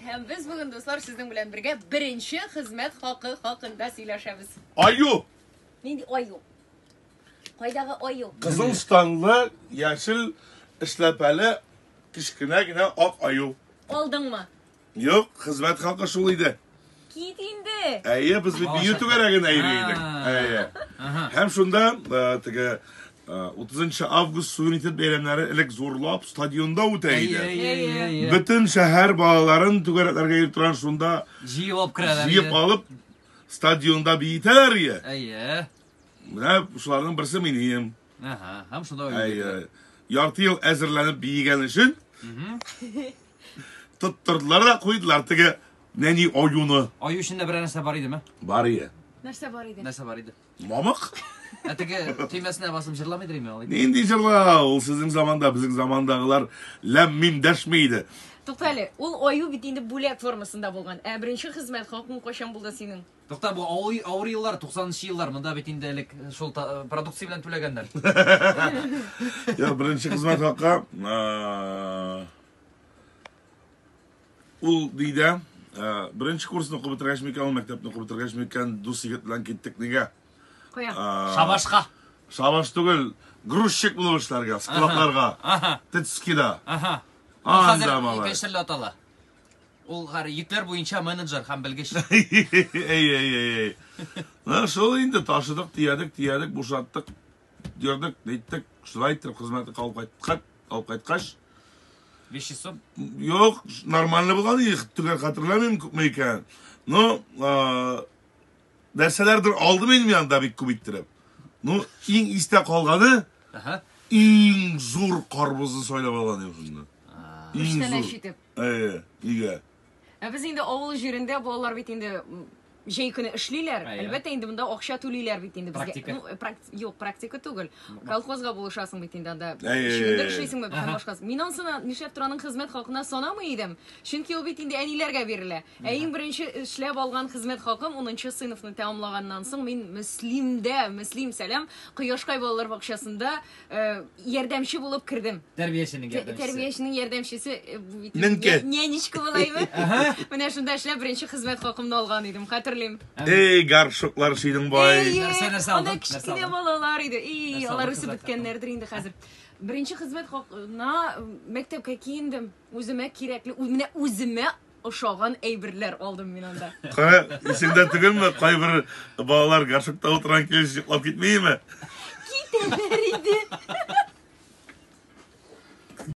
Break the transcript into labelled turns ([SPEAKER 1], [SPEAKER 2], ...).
[SPEAKER 1] Һәм без бүген, дуслар, сезнең белән бергә беренче хезмәт хакы хакында сөйләшәбез.
[SPEAKER 2] Аю!
[SPEAKER 1] Нинди аю? Кайдагы аю?
[SPEAKER 2] Кызыл штанлы, яшел эшләпәле, кечкенә генә ак аю.
[SPEAKER 1] Алдыңмы?
[SPEAKER 2] Юк, хезмәт хакы шул иде.
[SPEAKER 1] Кит инде.
[SPEAKER 2] Әйе, без бит бию түгәрәгенә йөри идек. Әйе. Һәм шунда э, теге 30 э, август суверенитет бәйрәмнәре элек зурлап стадионда үтә иде.
[SPEAKER 1] Әйе.
[SPEAKER 2] Бөтен шәһәр балаларын түгәрәкләргә йөреп торган шунда
[SPEAKER 3] җыеп алып керәләр.
[SPEAKER 2] Җыеп алып стадионда биетәләр иде.
[SPEAKER 3] Әйе.
[SPEAKER 2] Менә шуларның берсе минем.
[SPEAKER 3] Ага, һәм шунда
[SPEAKER 2] Әйе. Ярты ел әзерләнеп биегән өчен тоттырдылар да куйдылар теге нәни аюны.
[SPEAKER 3] Аю эчендә берәр нәрсә бар идеме?
[SPEAKER 2] Бар иде.
[SPEAKER 1] Нәрсә бар иде?
[SPEAKER 3] Нәрсә бар иде?
[SPEAKER 2] Мамык.
[SPEAKER 3] Ә теге төймәсенә басып җырламыйдыр име алай?
[SPEAKER 2] Нинди җырлау? Ул сезнең заманда, безнең замандагылар ләм-мим дәшми иде.
[SPEAKER 1] Тукта әле, ул аю бит инде бүләк формасында булган. Ә беренче хезмәт хакың кайчан булды синең?
[SPEAKER 3] Тукта, бу авыр, авыр еллар, 90 нчы еллар, монда бит инде элек шул продукция белән түләгәннәр.
[SPEAKER 2] Я, беренче хезмәт хакы ул дидә, беренче курсны укып бетергәч микән, ул мәктәпне укып бетергәч микән, дус егет белән киттек нигә?
[SPEAKER 1] Кая?
[SPEAKER 3] Шабашка.
[SPEAKER 2] Шабаш түгел, грузчик булып эшләргә, складларга. Тецкида.
[SPEAKER 3] Ага. Хәзер икенче төрле атала. Ул хәр йөкләр буенча менеджер һәм белгеч.
[SPEAKER 2] Әй, әй, әй, әй. Менә шул инде ташыдык, төядек, төядек, бушаттык, йөрдек, ниттек, шулай итеп хезмәтне алып кайткан, алып кайткач.
[SPEAKER 3] 500 сум?
[SPEAKER 2] Юк, нормально булган иде, төгәл хәтерләмим күпме икән. Но, нәрсәләрдер алдым инде мин анда бик күп иттереп. Ну, иң истә калганы, иң зур карбызны сайлап алган идем шунда. Иң зур. Әйе, өйгә.
[SPEAKER 1] Ә без инде авыл җирендә балалар бит инде җәй көне эшлиләр. Әлбәттә инде монда акча түлиләр бит инде безгә.
[SPEAKER 3] Практика.
[SPEAKER 1] Ну, юк, практика түгел. Колхозга булышасың бит инде анда.
[SPEAKER 2] Әйе,
[SPEAKER 1] Чөгендер
[SPEAKER 2] әйе.
[SPEAKER 1] эшлисеңме һәм башкасы. Мин анысына нишләптер аның хезмәт хакына санамый идем. Чөнки ул бит инде әниләргә бирелә. Ә иң беренче эшләп алган хезмәт хакым 10 сыйныфны тәмамлаганнан соң мин Мөслимдә, Мөслим сәлам, Кояшкай балалар бакчасында ярдәмче булып кердем.
[SPEAKER 3] Тәрбияченең ярдәмчесе.
[SPEAKER 1] Тәрбияченең ярдәмчесе э, бу бит
[SPEAKER 2] Ненке.
[SPEAKER 1] нянечка булаймы? Менә шунда эшләп беренче хезмәт хакымны алган идем, хәтерлим.
[SPEAKER 2] Эй, горшоклар шыйдың бай.
[SPEAKER 1] Әйе,
[SPEAKER 3] Нәрсә, нәрсә
[SPEAKER 1] анда
[SPEAKER 3] алдың? Нәрсә
[SPEAKER 1] кечкенә
[SPEAKER 3] алдың?
[SPEAKER 1] балалар иде. И,
[SPEAKER 3] Нәрсә
[SPEAKER 1] алар
[SPEAKER 3] алдың
[SPEAKER 1] үсеп
[SPEAKER 3] хезмәт
[SPEAKER 1] беткәннәрдер инде хәзер. Беренче хезмәт хакына мәктәпкә киендем. Үземә кирәкле, менә үземә ошаган әйберләр алдым мин анда.
[SPEAKER 2] Кара, исеңдә түгелме, кайбер балалар горшокта утырган килеш йоклап китмиме?
[SPEAKER 1] Китәләр иде.